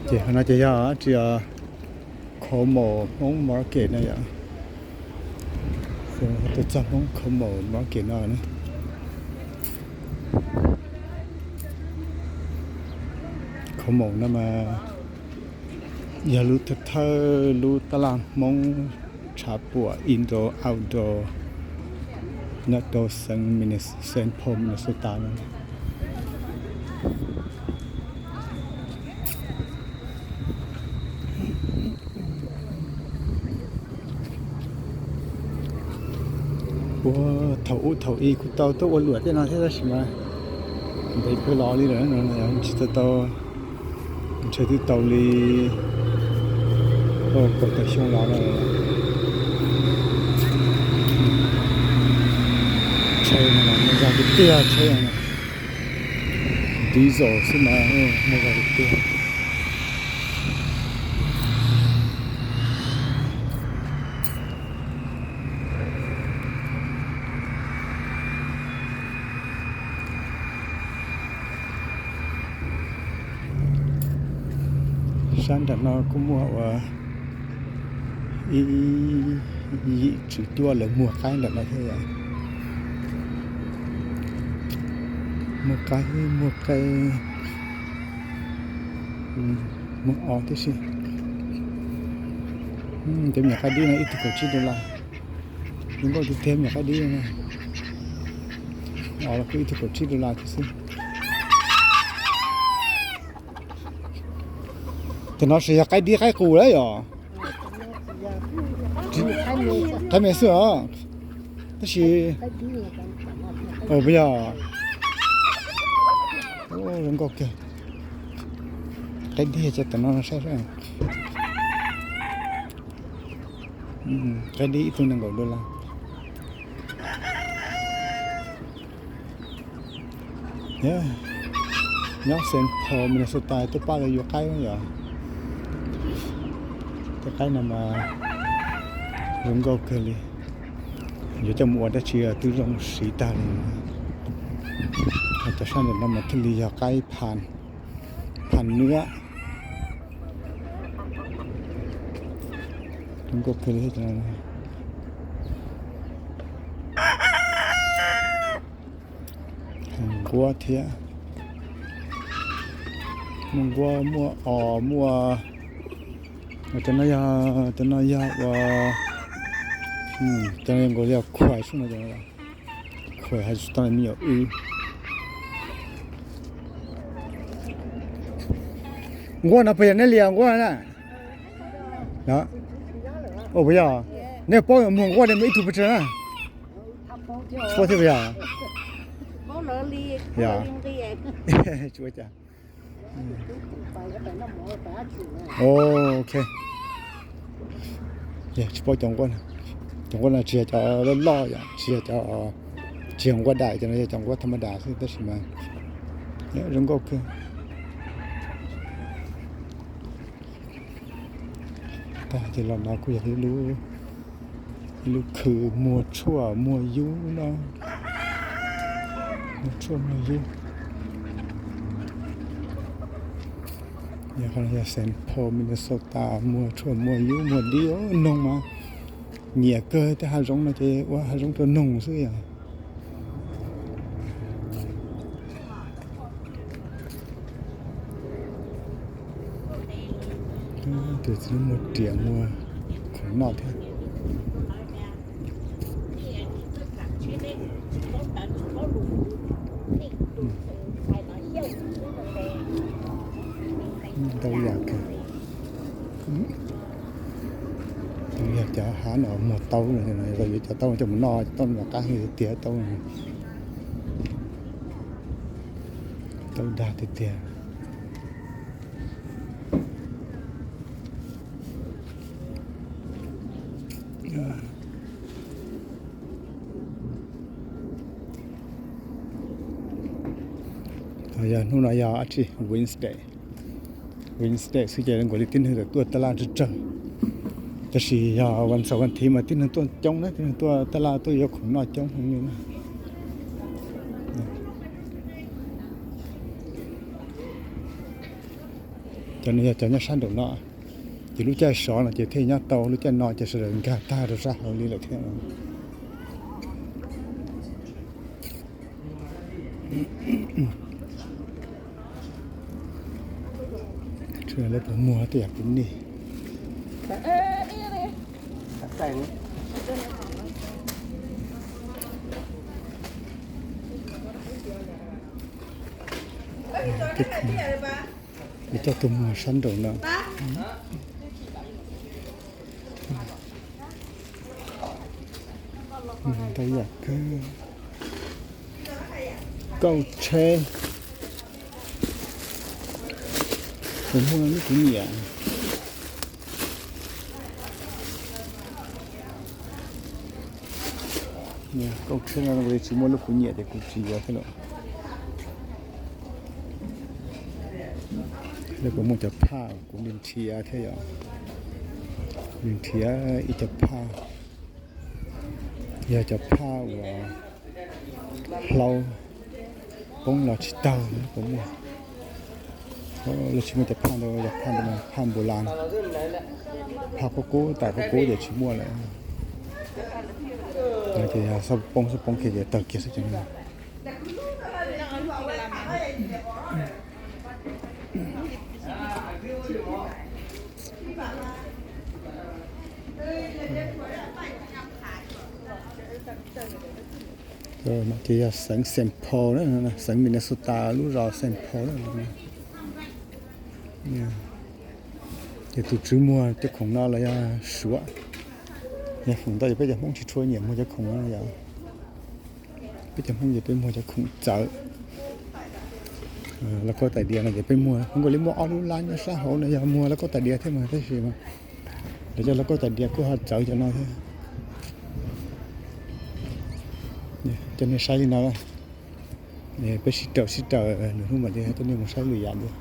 Ces qhov no ces yog tsis Como Hmoob Market no yom. Tuaj txog Hmoob Como Market no na. Como no mas yog lub thawj thawj lub tab laj Hmoob tshav puam indoor outdoor nyob rau xeev Minnes-, Saint Paul Minnesota no. Ua thaum ub thaum i kuj tau tuaj ua luam tej no thiab tab sis mas ntev kawg los li lawm no, tsis tau tau, ntshe twb tau li kaum tawm xyoo los lawm. Tsheb no mas muaj zog tiag tiag, tsheb no diesel xwb mas muaj zog tiag tiag. Sab nram no kuj muaj ua ib yim tswv cuab lawv muag qaib nram no thiab yom. Muag qaib, muag qaib, muag os tib si. Cov me nyuam qaib dib no ib tug kaum tsib dollar. Zoo nkauj tiag tiag me nyuam qaib dib no. Os los kuj ib tug kaum tsib dollar thiab xwb. Cov no ces yog qaib dib qaib qus lawm yom? Qaib me xwb os. Tab sis, puas yog? Zoo nkauj kawg. Qaib dib cov tom no saib saib. Qaib dib ib tug nees nkaum dollar. Nyob Saint Paul Minnesota tuaj pab lawv yuav qaib yom. Tej qaib no mas zoo nkauj kawg li. Yuav coj mus ua dab tsi twb zoo siv tag li. Ho cov sab ntawm no mas thiaj li yog qaib phan, phan nuab. Zoo nkauj kawg li thiab. Nquab thiab. Muaj nquab, muaj os, muaj, cov no yog, cov no yog ua, cov no nkaus li yog khuais xwb no, khuais hais tau me nyuam wb. Nquab no puas yog neb li nquab na? Puas yog? Neb paub muag nquab li muaj ib tug pes tsawg na? Tsis paub thiab puas yog? Tsis ua cas. Ok. Tsis paub cov nquab, cov nquab no tsis yog cov loj loj yom, tsis yog cov, tsis yog nquab daim, cov no yog cov nquab tham ma das xwb tab sis mas zoo nkauj kawg. Tag ces los no kuj yog ib lub khw muag tshuaj muag yub no, muag tshuaj muag yub. Yog Saint Paul Minnesota muag tshuaj muag yub muag dib noog mas nyiam kawg. Tej hav zoov no ces ua hav zoov rau noog xwb yom. Tus txiv muag riam muag khoom noj thiab. Ntau yam kawg. Yog cov hav no muag taub no, yuav cov taub coj mus noj, taub no qab tiag tiag, taub, taub dag tiag tiag. Yog hnub no yog dab tsi? Wednesday. Wednesday xwb ces zoo nkaus li tib neeg tawm tuaj taj laj tsawg tsawg. Tab sis yog vas xaum vas thiv mas tib neeg tuaj coob na, tib neeg tuaj taj laj tuaj yuav khoom noj coob heev li na. Cov no yog cov nyob sab nraum no, ces lub caij sov no ces thiaj nyob tau, lub caij no ces sawv daws nkag tag rau sab hauv li lawm thiab. Lawv puas muag tej yam pub nej? Tej khoom, lawv coj tuaj muag sab nraum no. Ntau yam kawg. Kauj tsheb, puas muaj lub kuv nyiam? Kauj tsheb no tsis muaj lub kuv nyiam ces kuv tsis yuav thiab lawm. Lawv puas muaj cov phaj kuv nrhiav thiab yom? Nrhiav ib cov phaj, yog cov phaj uas hlau poob los tsis tawg puas muaj. Lawv tsis muaj cov phaj ntawd, cov phaj ntawd phaj npua las, phaj qub qub, tais qub qub ces tsis muaj lawm. Ces yog xab poob xab poob kiag ces tawg kiag xwb ces. Ces yog xeev Saint Paul na, xeev Minnesota lub zos Saint Paul na. Ces tus tswv muag cov khoom no los yog Suav. Yog feem ntau ces peb cov Hmoob tsis tshua nyiam muag cov khoom no yom. Peb cov Hmoob ces peb muag cov khoom txawv. Lauj kaub tais diav no ces peb muag, zoo nkaus li muaj ob lub lab nyob sab hauv no yog muag lauj kaub tais diav thiab mas tab sis mas lawv cov lauj kaub tais diav kuj ho txawv cov no thiab. Coj nej saib li no, peb sib raws sib raws lwm hnub mam li coj nej mus saib lwm yam dua.